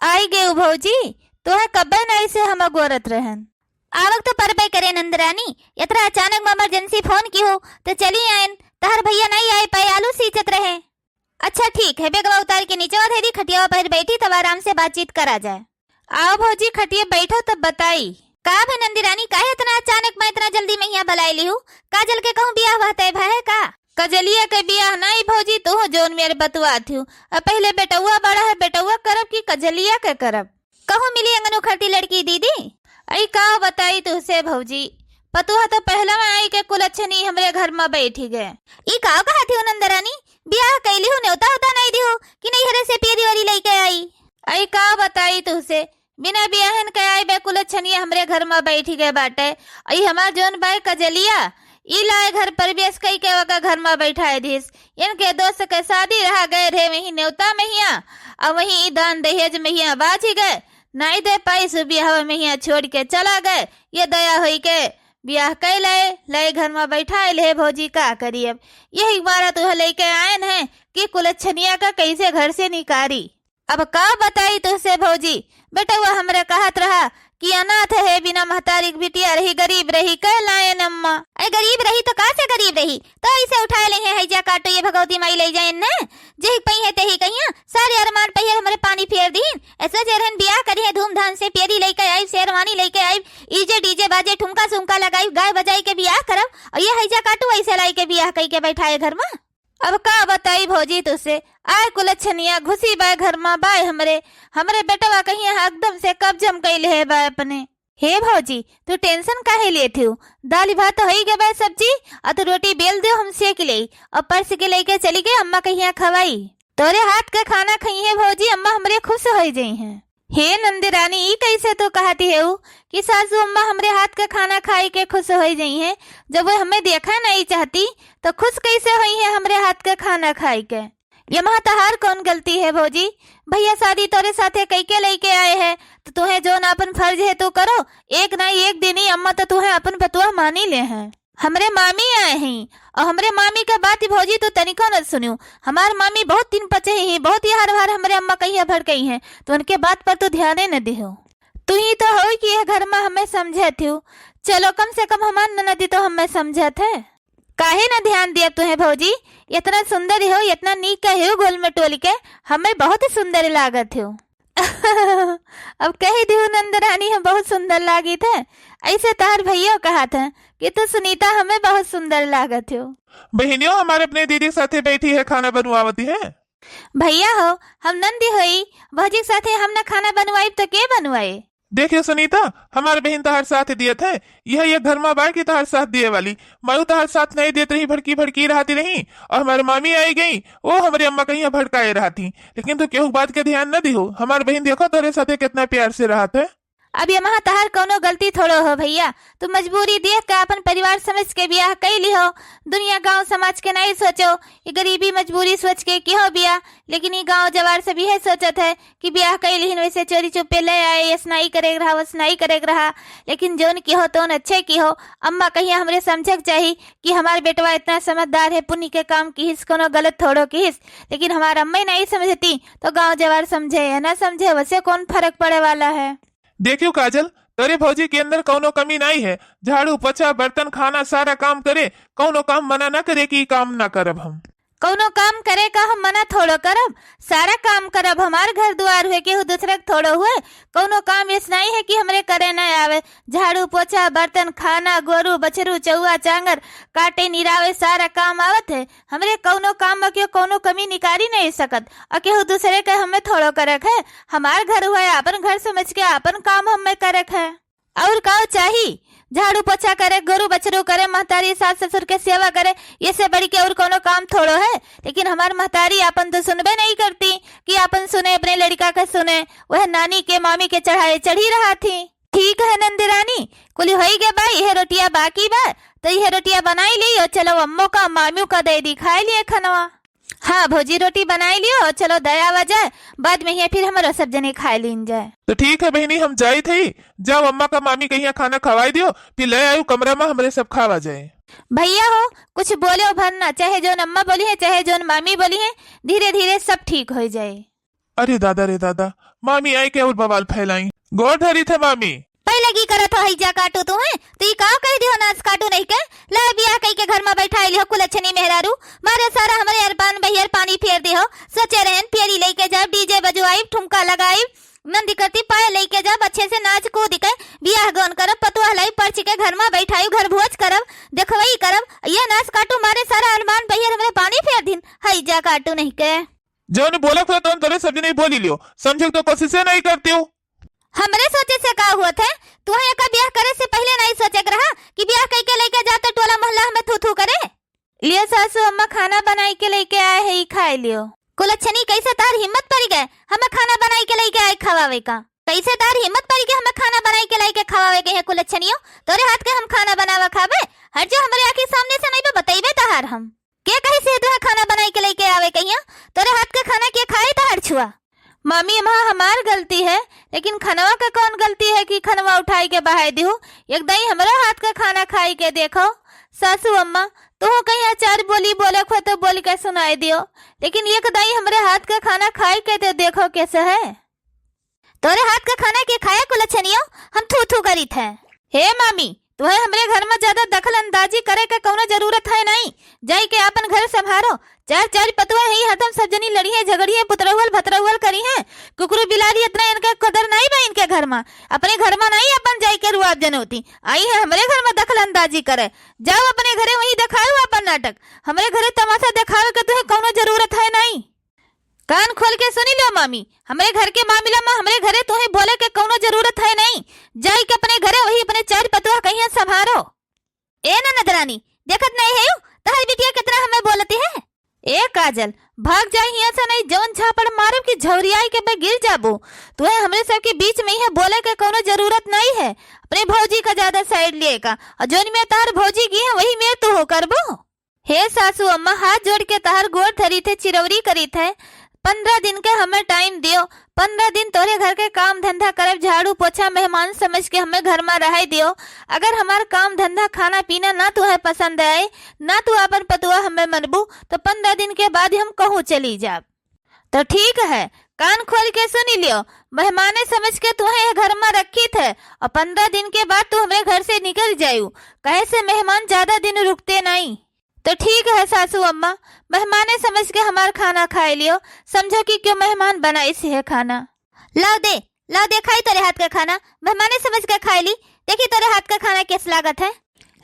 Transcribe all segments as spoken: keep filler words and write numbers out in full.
आई गयू भौजी, तोहे कब्बे नाई से हम अगोरत रहन। आवक तो परबे करे नंदरानी, इतना अचानक में emergency फोन किहो, तो चली आयन। तहर भैया नाई आए पाए, आलू सींचत रहे। अच्छा ठीक है, बेगवा उतार के नीचवा धरी, खटियावा पर बैठी, तब आराम से बातचीत करा जाए। आओ भौजी, खटिया बैठो तब बताई। का भे नंदरानी, काहे इतना अचानक में इतना जल्दी में हियाँ बलाए लिहू? काजल के कहूँ बियाह वह तय भा है का? कजलिया के बियाह नाई भौजी, तू जौन मेरे बतुआत हूँ। अब पहले बेटउआ बड़ा है, बेटउआ करब कि कजलिया के करब? कहूँ मिली अंगन उखड़ती लड़की दीदी। अई का बताई तुहसे भौजी, पतुआ तो पहला में आई के कुलच्छनी हमरे घर में बैठी गए। ई का कहत हो नंदरानी, बियाह कैली हो, नेवता होता नाई दिहो कि नैहरे से पेरी ओरी लइके आई? अई का बताई तुहसे, बिना बियाहन के आई बे कुलच्छनिया हमरे घर में बैठी गए बाटे। अई हमार जौन बाई कजलिया, ई लाए घर प्रवेश कई के ओका घर में बैठाए दिस। इनके दोस्त के शादी रहा गए रहे वहीं नेवता में हिया, और वहीं ई दान दहेज में हिया बाझी गए, नाई दे पाई सु बियाह में हिया छोड़ के चला गए। ये दया होई के बियाह कई लाए, लाए घर में बैठाए ले भौजी, का करी अब? यही मारा तुह लेके आयन है कि कुलच्छनिया का कैसे घर से निकारी। अब का बताई तुहसे भौजी, बेटउआ हमरे कहत रहा कि अनाथ है, बिना महतारी के बिटिया रही, गरीब रही, कह लायन अम्मा। अरे गरीब रही तो का से गरीब रही, तो ऐसे उठाए ले हैं, हैजा काटो ये भगवती माई ले जाए न, जेही पई है तेही कहिया, सारे अरमान पहिया हमरे पानी फेर दीन। ऐसे जे रहन बियाह करी है धूमधाम से, पेरी लेके आई, शेरवानी लेके आई, ईजे डीजे बाजे, ठुमका सुमका लगाई, गाय बजाई के बियाह करब, और ये हैजा काटो ऐसे लाई के बियाह कई के बैठाए घर में। अब का बताई भौजी तुसे, आय कुलच्छनिया घुसी बाय घर मा बाय हमरे, हमरे बेटवा कहिया एकदम से कब्जम कइले है बाय अपने। हे भौजी, तू tension काहे लेत हू? दाल भात होई गए बाय सब्जी, आ तू रोटी बेल दे हम सेक लेई, और परस के लेके चली गए अम्मा कहिया खवाई। तोरे हाथ के खाना खइहे भौजी, अम्मा हमरे खुश होई जइहें। हे नंदरानी, ई कैसे तू कहती है कि सासू अम्मा हमरे हाथ के खाना खाई के खुश होई जइहें, जब वो हमें देखा नहीं चाहती तो खुश कैसे होई है हमरे हाथ के खाना खाई के? ये महा तहार कौन गलती है भौजी? भैया शादी तोरे साथे कई के लेके आए हैं, तो तुहें जौन अपन फर्ज है तू करो। एक ना एक दिन ही अम्मा तो तुहें अपन बतुआ मानी ले हैं। हमरे मामी आए हैं और हमरे मामी के बात भौजी तू तनिको न सुनियो। हमार मामी बहुत दिन पचे ही, बहुत यार भार हमरे अम्मा कहिया भड़कई हैं, तो उनके बात पर तू ध्याने न दिहो। तू ही तो हो कि यह घर में हमें समझत हो। चलो, कम से कम हमार ननदी तो हमें समझत है। काहे ना ध्यान दिया तुहें भौजी, इतना सुंदर हो, इतना नीक हो, गोल में टोल के हमें बहुत ही सुंदर लागत हो। अब कही दिहु नंदरानी, हम बहुत सुंदर लागित है। ऐसे तहार भैया कहत हैं कि तू सुनीता हमें बहुत सुंदर लागत हो। बहिनियों, हमारे अपने दीदी के साथे बैठी है, खाना बनवावती है। भैया हो, हम नंदी होई, भौजी के साथे हम न खाना बनवाई तो के बनवाए? देखियो सुनीता, हमार बहिन तहार साथ दियत है, यह ये घर मा बा कि तहार साथ दिए वाली। मायू तहार साथ नहीं देत रही, भड़की भड़की रहती रही, और हमारे मामी आई गई, वो हमरे अम्मा कहिया भड़काए रहती। लेकिन तू केहू बात के ध्यान न दिहो, हमार बहिन देखो तोरे साथे कितना प्यार से रहत है। अब ये महा तहार कौनो गलती थोड़ो हो भैया, तू मजबूरी देख के अपन परिवार समझ के बियाह कई लिहो। दुनिया गांव समाज के नहीं सोचो, ये गरीबी मजबूरी सोच के किहो बियाह। लेकिन ये गांव जवार सब यह सोचत है कि बियाह कई लिहिन, वैसे चोरी चुप्पे ले आए, यस नाई करे के रहा, वस नाई करे के रहा। लेकिन जौन किहो तौन अच्छे किहो। अम्मा कहिया हमरे समझे के चाही कि हमार बेटवा इतना समझदार है, पुण्य के काम किहिस, कोनो गलत थोड़ो किहिस। लेकिन हमार अम्मा ही नहीं समझती तो गांव जवार समझे या ना समझे, वसे कौन फर्क पड़े वाला है? देखियो काजल, तोरे भौजी के अंदर कौनो कमी नहीं है। झाड़ू, पोछा, बर्तन, खाना, सारा काम करे। कौनो काम मना ना करे कि ई काम ना करब हम। कौनो काम करे का हम मना थोड़ो करब, सारा काम करब। हमार घर दुआर हुए, केहू दूसरे के थोड़ो हुए। कौनो काम ऐस नहीं है कि हमरे करे ना आवे। झाड़ू, पोछा, बर्तन, खाना, गोरू, बछरू, चौआ, चांगर, काटे, निरावे, सारा काम आवत है। हमरे कौनो काम में केहू कौनो कमी निकारी नहीं सकत, और केहू दूसरे के हमें थोड़ो करक है। हमार घर हुआ है, आपन घर समझ के आपन काम हमें करक है। और का चाही? झाड़ू पोछा करे, गोरू बछरू करे, महतारी सास ससुर के सेवा करे, ये से बढ़ के और कौनो काम थोड़ो है। लेकिन हमार महतारी आपन तो सुनबे नहीं करती कि आपन सुने, अपने लड़का के सुने। वह नानी के, मामी के चढ़ाए चढ़ी रहा थी। ठीक है नंदरानी, कुली होई गे बा, यह रोटिया बाकी बा, तो यह रोटिया बनाई ली और चलो अम्मो का, मामियों का दे दी, खाए लिए खनवा। हाँ भौजी, रोटी बनाई लियो, चलो दया आ जाए, बाद में ही फिर हमारा सब जने खाए लीन जाए। तो ठीक है बहिनी, हम जाई थे, जाओ अम्मा का, मामी कहिया खाना खवाई दियो, फिर ले आयो कमरा में, हमरे सब खावा जाए। भैया हो, कुछ बोलो भर ना, चाहे जौन अम्मा बोली है, चाहे जौन मामी बोली है, धीरे धीरे सब ठीक हो जाए। अरे दादा रे दादा, मामी आई के और बवाल फैलाई। गोड़ धरी थे मामी। पहले की करत हो हैजा काटू तू है, तो ई का कह दियो नास काटू नहीं के, ले बियाह कई के घर में बैठाई लियो कुलच्छनी मेहरारू। मारे सारा हमरे अरबान बहियर पानी फेर दियो। सोचे रहन फेरी लेके जाब, डीजे बजवाई, ठुमका लगाई, नंदी करती पाए लेके जाब, अच्छे से नाच कूद के बियाह गौन करब, पतुआ लाई पर्च के घर में बैठाई, घर भोज करब, देखवई करब। ये नास काटू मारे सारा अरबान बहियर हमरे पानी फेर दिन, हैजा काटू नहीं के। जौन बोलत हो तौन तोरे सब जने बोली लियो, समझे तो कोशिशे नहीं करती हो। हमरे सोचे से का हुआ थे? तुहे एका ब्याह करे से पहले नहीं सोचे के रहा कि ब्याह कई के लेके जा तो टोला मोहल्ला हमें थू थू करे। लियो सासू अम्मा, खाना बनाई के लेके आए है, ई खाए लियो। कुलच्छनी, कैसे तार हिम्मत पड़ी गए हमें खाना बनाई के लेके आए खवावे का? कैसे तार हिम्मत पड़ी गए हमें खाना बनाई के लेके खवावे के है कुलच्छनियो? तोरे हाथ के हम खाना बनावा खाबे? हट जो हमरे आँखी सामने से, नहीं तो बतैबे तहार हम। के कही से तुहे खाना बनाई के लेके आवे कहिया? तोरे हाथ के खाना के खाई तहार छुआ? मामी, अम्मा, हमार गलती है, लेकिन खनवा के कौन गलती है कि खनवा उठाई के बहाई दिहू? एक दाई हमरो हाथ के खाना खाई के देखो। सासू अम्मा, तुहू कहीं चार बोली बोले खो तो बोल के सुनाई दियो, लेकिन एक दाई हमरे हाथ के खाना खाई के तो देखो कैसे है। तोरे हाथ के खाना के खाए कुलच्छनियो, हम थू थू करी थे। हे मामी, तुहे हमरे घर में ज्यादा दखल अंदाजी करे के कौनो जरूरत है नहीं। जाई के आपन घर संभारो। चार चार पतुआ है, हरदम सब जनी लड़िए, झगड़िए, पुतरहुअल, भतरहुअल करी हैं। कुकुर बिलारी इतना इनके कदर नहीं बा इनके घर में। अपने घर में नहीं अपन जाई के रुआब जनौती। आई है हमरे घर में दखल अंदाजी करे। जाओ अपने घरे वहीं देखाओ अपन नाटक। हमरे घरे तमाशा देखावे के तुहे कौनो जरूरत है नहीं। कान खोल के सुनी लो मामी, हमरे घर के मामला में हमरे घरे तुहे बोले के कौनो जरूरत है नहीं। जाई के अपने घरे वही अपने चार पतुआ कहिया संभारो। ए ननद रानी, देखत नहीं है यू, तहर बिटिया कितना हमें बोलती है। ए काजल, भाग जाए हियां से नहीं, जवन झापड़ मारब कि झौरियाई के बे गिर जाबू। तुहे हमरे सबके बीच में यहाँ बोले के कौनो जरूरत नहीं है। अपने भौजी का ज्यादा साइड लिए का, और जोन में तहर भौजी की है वही में तू हो करबो। हे सासू अम्मा, हाथ जोड़ के तहार गोड़ धरी थे, चिरौरी करी थे, पन्द्रह दिन के हमें टाइम दियो। पन्द्रह दिन तोरे घर के काम धंधा करब, झाड़ू पोछा, मेहमान समझ के हमें घर में रहाई दियो। अगर हमार काम धंधा, खाना पीना ना तुहे पसंद आए, ना तू अपन पतुआ हमें मनबू, तो पन्द्रह दिन के बाद हम कहूँ चली जाब। तो ठीक है, कान खोल के सुनी लियो, मेहमाने समझ के तुहे घर में रखी थे और पन्द्रह दिन के बाद तू हमरे घर से निकल जायू, कहे से मेहमान ज्यादा दिन रुकते नहीं। तो ठीक है सासू अम्मा, मेहमाने समझ के हमार खाना खाए लियो, समझो कि क्यों मेहमान बनाइस है खाना। लाओ दे, लाओ दे, खाई तोरे हाथ का खाना, मेहमाने समझ के खाए ली। देखी तोरे हाथ का खाना कैस लागत है।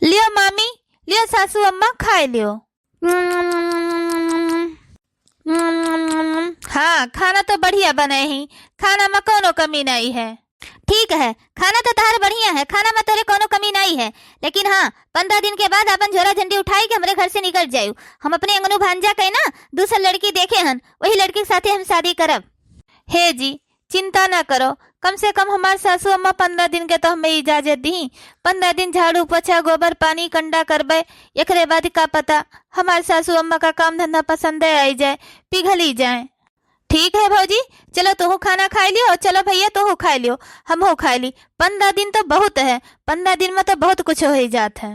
लियो मामी, लियो सासू अम्मा, खाए लियो। हाँ, खाना तो बढ़िया बने ही, खाना में कौनो कमी नहीं है। ठीक है, खाना तो तहार बढ़िया है, खाना में तोरे कौनो कमी नहीं है, लेकिन हाँ, पन्द्रह दिन के बाद अपन झोरा झंडी उठाई के हमरे घर से निकल जायू। हम अपने अंगनू भांजा के ना दूसर लड़की देखे हन, वही लड़की के साथे हम शादी करब। हे जी, चिंता ना करो, कम से कम हमार सासू अम्मा पन्द्रह दिन के तो हमें इजाजत दी। पन्द्रह दिन झाड़ू पोछा, गोबर पानी, कंडा करबे, एकरे बाद का पता हमार सासू अम्मा का काम धंधा पसंद आई जाए, पिघली जाए। ठीक है भौजी, चलो तोहू खाना खाए लियो और चलो भैया तोहू खाए लियो, हमहू खाए ली। पन्द्रह दिन तो बहुत है, पन्द्रह दिन में तो बहुत कुछ हो ही जात है।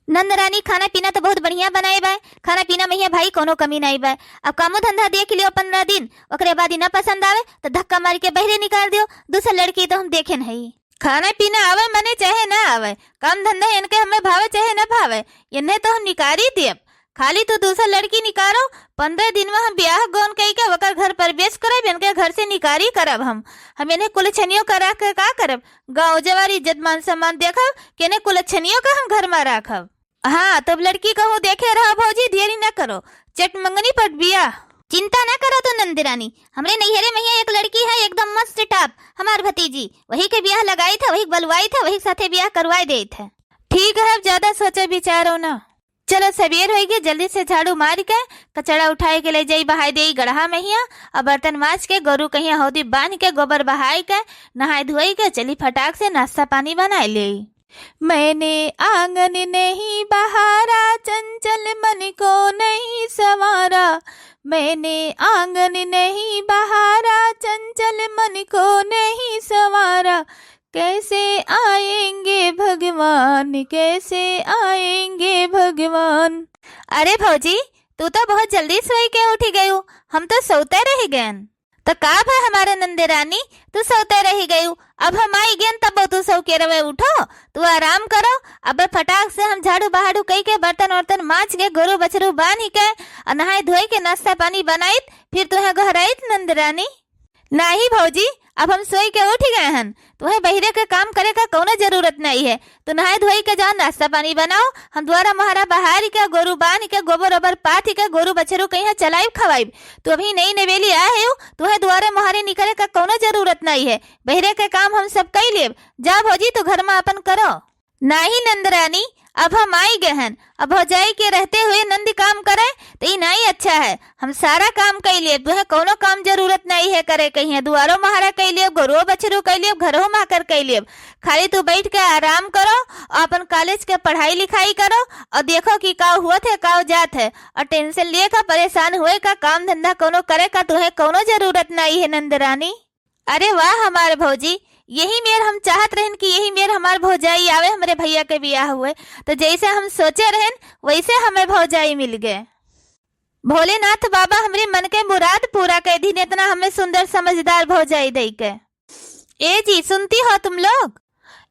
नंद रानी, खाना पीना तो बहुत बढ़िया बनाए बा, खाना पीना में हिया भाई कौनो कमी नहीं बा। अब कामो धंधा देख लियो पन्द्रह दिन, ओकरे बाद ही ना पसंद आवे तो धक्का मार के बहरे निकाल दियो, दूसर लड़की तो हम देखे नहीं। खाना पीना आवे मने चाहे ना आवे, काम धंधा इनके हमें भावे चाहे ना भावे, इन्हें तो हम निकारी दियब। खाली तू दूसर लड़की निकारो, पन्द्रह दिन में हम ब्याह गौन कई के ओकर घर प्रवेश करब, इनके घर से निकारी करब हम। हम इन्हें कुलछनियों करा के का करब? गाँव जवार इज्जत मान सम्मान देखब, केने कुलच्छनियों का हम घर में राखब। हाँ, तब लड़की कहूँ देखे रहो भौजी, देरी न करो, चट मंगनी पट बियाह। चिंता न करो तू नंदरानी, हमरे नैहरे में हिया एक लड़की है एकदम मस्त टाप, हमार भतीजी, वही के बियाह लगाई था, वही के बलवाई था, वही के साथे बियाह करवाई दे था। ठीक है, अब ज्यादा सोचे विचारो ना। चलो, सबेर होई गई, जल्दी से झाड़ू मार के कचड़ा उठाए के ले जाई बहाई देई गड़हा में हिया, और बर्तन माज के गोरू कहिया हौदी बांध के गोबर बहाई के नहाए धोई के चली फटाक से नाश्ता पानी बनाए लेई। मैंने आंगन नहीं बहारा, चंचल मन को नहीं संवारा। मैंने आंगन नहीं बहारा, चंचल मन को नहीं संवारा। कैसे आएंगे भगवान, कैसे आएंगे भगवान। अरे भौजी, तू तो बहुत जल्दी सोई के उठी गयू, हम तो सोते रह गयन। त का भा हमारे नंदरानी, तू सौते रहि गयू, अब हम आई गेन तब तू सौ के रवे उठो, तू आराम करो। अब फटाक से हम झाड़ू बहाड़ू कई के बर्तन वर्तन माँज के गोरू बछरू बान्हि के और नहाई धोई के नाश्ता पानी बनाइत, फिर तुहें गोहराइत नंदरानी। नाही भौजी, अब हम सोई के उठि गए हन, तुहें बहिरे के काम करे का कौनो जरूरत नहीं है। तू नहाई धोई के जाओ, नाश्ता पानी बनाओ, हम दुआरा मोहारा बहारि के, गोरू बान्हि के, गोबर ओबर पाथि के, गोरू बछरू कहियाँ चलाइब खवाइब। तू अभी नई नवेली आए हो, तुहें दुआरे मोहारे निकरे का कौनो जरूरत नहीं है। बहिरे के काम हम सब कई लेब। जा भौजी, तू घर मा अपन करो। नाही नंदरानी, अब हम आई गए हन, अब भौजाई के रहते हुए नंदी काम करे त ई नाही अच्छा है। हम सारा काम कई लेब, तुहें कौनो काम जरूरत नहीं है करे कहियाँ। दुआरो मोहारा कई लेब, गोरुओ बछरू कई लेब, घरहो माकर कई लेब। खाली तू बैठ के आराम करो और अपन कॉलेज के पढ़ाई लिखाई करो और देखो कि का हुआ थे, का जात है। और टेंशन लिए का, परेशान हुए का, काम धंधा कौनो करे का तुहें कौनो जरूरत नहीं है नंदरानी। अरे वाह हमार भौजी, यही मेर हम चाहत रहन कि यही मेर हमार भौजाई आवे, हमरे भैया के बियाह हुए, तो जैसे हम सोचे रहन वैसे हमें भौजाई मिल गए। भोलेनाथ बाबा हमरे मन के मुराद पूरा कर दीन, इतना हमें सुंदर समझदार भौजाई दई के। ए जी, सुनती हो तुम लोग?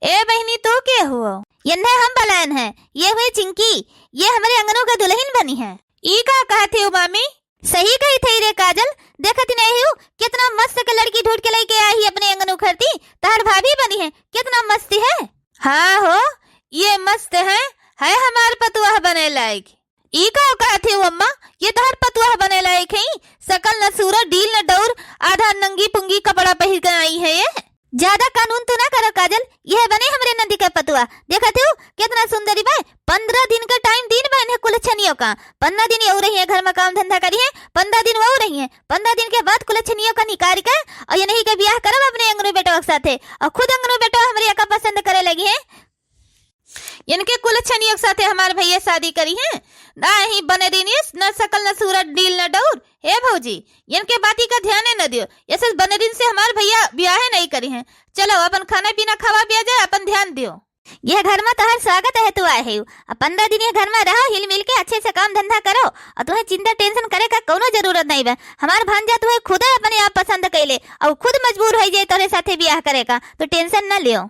ए बहिनी, तू के हुओ? यन्हे हम बलायन है, ये हुई चिंकी, ये हमरे अंगनों के दुल्हन बनी है। ई का कहत हो मामी? सही कही थई रे काजल, देखत नहीं हो कितना मस्त के लड़की ढूंढ के लेके आई है अपने अंगनों खरती, तहर भाभी बनी है, कितना मस्त है। हाँ हो, ये मस्त है, है हमार पतुआ बने लायक। ई का कहत हो अम्मा, ये तहर पतुआ बने लायक है? सकल न सूरत, डील न डौर, आधा नंगी पुंगी कपड़ा पहिर के आई है ये। ज्यादा कानून तू ना करो काजल, यह बने हमरे नंदी के पतुआ। देखत हो कितना सुंदरी बा। पन्द्रह दिन का टाइम दीन बा इन्हें कुलछनियों का। पन्द्रह दिन यऊ रही है घर में काम धंधा करी है, पन्द्रह दिन वऊ रही है, पन्द्रह दिन के बाद कुलछनियों का निकाल के और ये नहीं के बियाह करब अपने अंगनू बेटवा के साथे। और खुद अंगनू बेटवा हमरे का पसंद करे लगी है। इनके कुलछनियों के साथे हमार भैया शादी करी हैं। ना ही बनरिनिस, न सकल, न सूरत, डील, न डौर। हे भौजी, इनके बाती का ध्याने न दियो। ऐसे बनरिन से हमार भैया ब्याहे नहीं करी हैं। चलो, अपन खाना पीना खावा पिया जाए, अपन ध्यान दियो। यह घर में तोहर स्वागत है, तू आए हो। अब पन्द्रह दिन यह घर में रहो, हिल मिल के अच्छे से काम धंधा करो और तुम्हें चिंता टेंशन करे का कौनो जरूरत नहीं बा। हमार भांजा तुम्हें खुदे अपने आप पसंद कैले और खुद मजबूर हो जाए तोहरे साथे ब्याह करे का, तो टेंशन न लियो।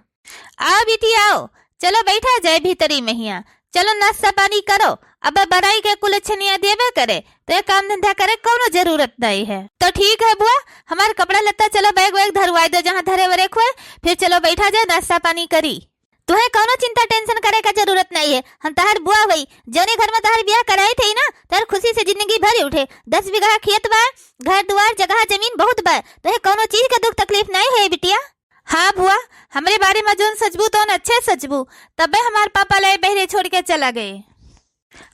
आओ बेटी आओ, चलो बैठा जाए भीतरी में हिया, चलो नाश्ता पानी करो। अब बराई के कुलछनिया देबे करे, तो ये काम धंधा करे कौनो जरूरत नहीं है। तो ठीक है बुआ, हमार कपड़ा लत्ता चलो बैग वैग धरवाई दो जहाँ धरे वरे खोए, फिर चलो बैठा जाए नाश्ता पानी करी। तुहे कौनो चिंता टेंशन करे का जरूरत नहीं है, हम तहर बुआ हुई, जौने घर में तहर ब्याह कराई थी ना, तहर खुशी से जिंदगी भर उठे। दस बीघा खेत बा, घर दुआर जगह जमीन बहुत बा, तुहे कौनो चीज का दुख तकलीफ नहीं है बिटिया। हाँ बुआ, हमरे बारे में जौन सचबू तौन अच्छे सचबू, तबे हमार पापा लाए बहरे छोड़ के चला गए।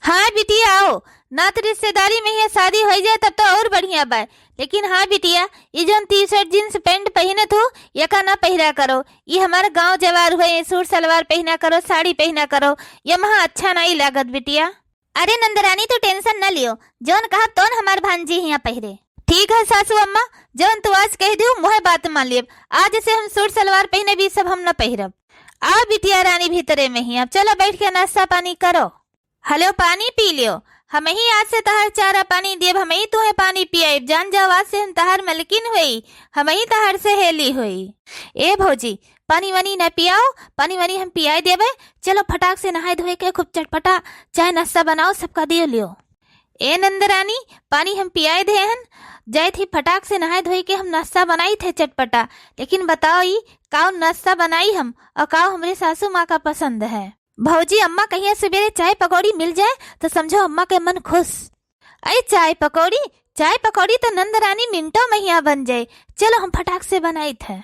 हाँ बिटिया आओ, नात रिश्तेदारी में ये शादी हो जाए तब तो और बढ़िया बा। लेकिन हाँ बिटिया, ये जौन टी शर्ट जींस पैंट पहनत हो, यका ना पहिरा करो। ये हमारे गांव जवार हुए, ये सूट सलवार पहना करो, साड़ी पहना करो, ये महा अच्छा नहीं लागत बिटिया। अरे नंदरानी, तू टेंशन न लियो, जौन कहब तौन हमार भांजी हिया पहिरे। ठीक है सासू अम्मा, जौन तू आज कह दियो, मुहे बात मान लियब। आज से हम सूट सलवार पहने भी सब हम न पहिरब। आओ बिटिया रानी भीतरे में ही, अब चलो बैठ के नाश्ता पानी करो। हलो, पानी पी लियो, हम ही आज से तहर चारा पानी देब, हम ही तुहे पानी पियाइब। जान जाओ, आज से हम तहर मलकिन होई, हम ही तहर सहेली होई। ए भौजी, पानी वानी न पियाओ, पानी वानी हम पियाए देबे। चलो फटाक से नहाए धोए के खूब चटपटा चाय नाश्ता बनाओ, सबका दियो लियो। ए नंदरानी, पानी हम पियाए दे हन, जाए थी फटाक से नहाए धोए के हम नाश्ता बनाई थे चटपटा। लेकिन बताओ ई काउ नाश्ता बनाई हम और काउ हमरे सासू माँ का पसंद है। भौजी, अम्मा कहिया सवेरे चाय पकौड़ी मिल जाए तो समझो अम्मा के मन खुश। अरे चाय पकौड़ी, चाय पकौड़ी तो नंदरानी मिनटों में हिया बन जाए। चलो हम फटाक से बनाई थे।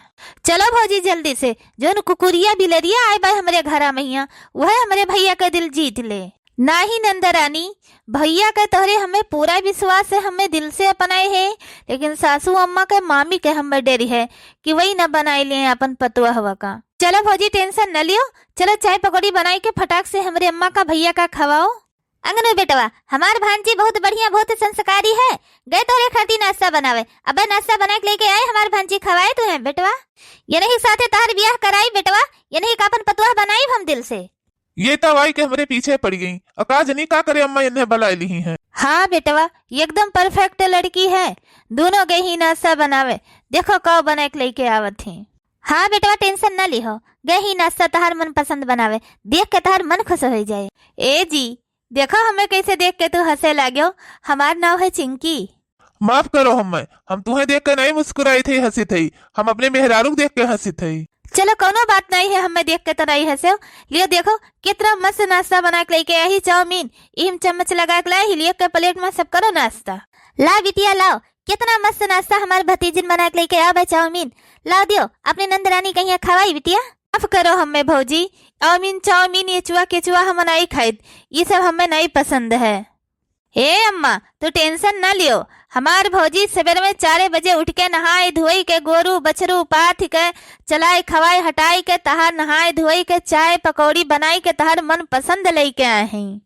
चलो भौजी जल्दी से, जौन कुकुरिया बिलरिया आए बा हमरे घरा में हिया, वह हमरे भैया के दिल जीत ले। नाही नंदरानी, भैया के तोहरे हमें पूरा विश्वास है, हमें दिल से अपनाए है, लेकिन सासू अम्मा के मामी के हमें डर है कि वही न बनाए लिए अपन पतुआ हवा का। चलो भौजी टेंशन न लियो, चलो चाय पकौड़ी बनाए के फटाक से हमरे अम्मा का भैया का खवाओ। अंगनू बेटवा, हमार भांजी बहुत बढ़िया, बहुत संस्कारी है। गए तोहरे खातिर नाश्ता बनावे। अबे नाश्ता बना के लेके आए, हमार भांजी खवाए तुहे बेटवा। ये नहीं साथे तहार बियाह कराई बेटवा, ये नहीं का अपन पतुआ बनाई हम दिल से। ये तो आई के हमरे पीछे पड़ गई। और का जनी का करे अम्मा, इन्हें बुलाए ली हैं। हाँ बेटवा, एकदम perfect लड़की है। दोनों गई ही नाश्ता बनावे, देखो कब बना के लेके आवत ही। हाँ बेटवा, tension ना लिहो, गई ही नाश्ता तहार मनपसंद बनावे, देख के तहार मन खुश हो जाए। ए जी, देखो हमें कैसे देख के तू हंसे लाग्यो। हमार नाव है चिंकी। माफ करो हमें, हम तुहें देख के नहीं मुस्कुराई थे, हंसी थे, हम अपने मेहरारू के देख के हंसी थे। चलो कौनो बात नहीं है, हमें देख के तो नहीं हंसे। लियो देखो कितना मस्त नाश्ता बना के लेके आई, चाउमीन, इम चम्मच लगा के लाई, लियो के plate में सब करो नाश्ता। ला बिटिया लाओ, कितना मस्त नाश्ता हमार भतीजिन बना के लेके आवे, चाउमीन। लाओ दियो, अपने नंदरानी कहिया खवाई बिटिया। माफ करो हमें भौजी, चाउमीन, चाउमीन, ये चुआ के चुआ हम नहीं खाइत, ये सब हमें नहीं पसंद है। ए अम्मा, तू tension ना लियो, हमार भौजी सवेरे में चारे बजे उठ के नहाए धोई के, गोरू बछरू पाथ के, चलाए खवाए हटाए के, तहार नहाए धोई के, चाय पकौड़ी बनाई के, तहार मन पसंद लेके आए हैं।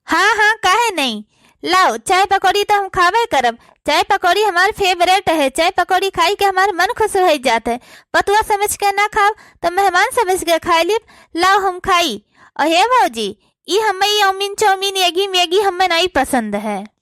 हाँ, हाँ, काहे नहीं? लाओ, चाय पकौड़ी तो हम खाबे करब। चाय पकौड़ी हमार favourite है। चाय पकौड़ी खाई के हमार मन खुश हो जात है। पतुआ समझ के ना खाओ, तो मेहमान समझ के खाए लीब। लाओ, हम खाई। और हे भौजी, ई हमें ई चाउमीन, चाउमीन, एगी मैगी हमें नहीं पसंद है।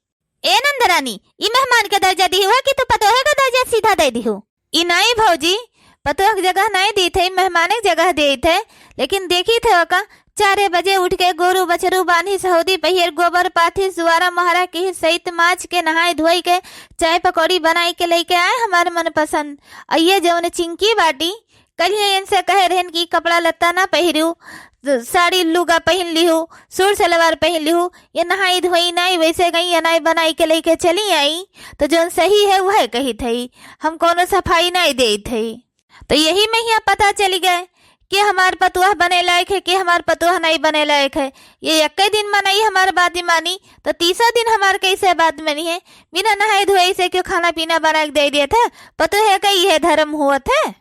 ए नंदरानी, ई मेहमान के दर्जा दिहु है कि तू पतोहे का दर्जा सीधा दे दिहु? ई नाई भौजी, पतोह के जगह नाई दी थे, मेहमाने के जगह दे थे। लेकिन देखी थे ओका, चारे बजे उठ के गोरू बछरू बांधी, सहोदी पहिर, गोबर पाथी, सुआरा मोहरा की सहित माज के, नहाए धोई के, चाय पकौड़ी बनाई के लेके आए हमार मनपसंद। और ये जौन चिंकी बाटी, कल ही इनसे कहे रहन कि कपड़ा लत्ता ना पहिरू, साड़ी लुगा पहन लिहू, सूट सलवार पहन लिहू, ये नहाई धोई नाई, वैसे गई ये नाई बनाई के लेके चली आई, तो जौन सही है वह कही थई, हम कोनो सफाई नाई दे थई। तो यही में ही पता चली गए कि हमार पतुआ बने लायक है, कि हमार पतुआ नहीं बने लायक है। ये एक दिन मनई हमार बात मानी, तो तीसरा दिन हमार कैसे बात मानी है? बिना नहाए धोए से क्यों खाना पीना बना के दे दिए थे? पतोह का यह धर्म हुआ थे?